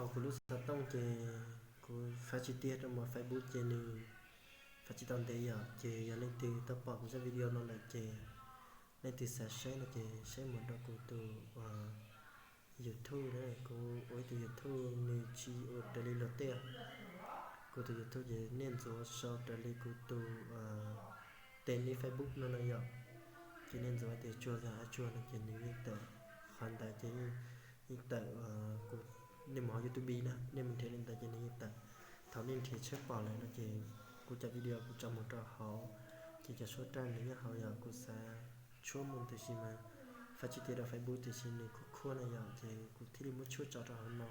Kuv lub xov tooj ces kuv faib tsis tiag rau mos Facebook ces nws faib tsis tau ntev yom. Ces yog leej twg tau pom kuv zaj video no lawm ces leej twg xav saib no ces saib mus rau kuv tus YouTube na, kuv ua ib tug YouTube nws tsis ua raws li luag tej. Kuv tus YouTube ces nej ntxuav sau raws li kuv tus tes nib Facebook no no yom. Ces nej ntxuav tias Tsuag Zag Ab Tsuag no ces nws yeej tawm, qhov ntawd ces yeej tawm. Kuv, nej mus hauv YouTube na, nej mus nrhiav li ntawd ces nws yeej tawm. Thaum nej nrhiav tshawb pom lawm no ces kuv cov video kuv tso mus rau hauv, ces cov suab raj nws nyob hauv yom. Kuv xav tshuab mus tiam sis mas faib tsis tiag rau Facebook tiam sis nws khuab khuab na yom, ces kuv thiaj li muab tshuab tso rau hauv no.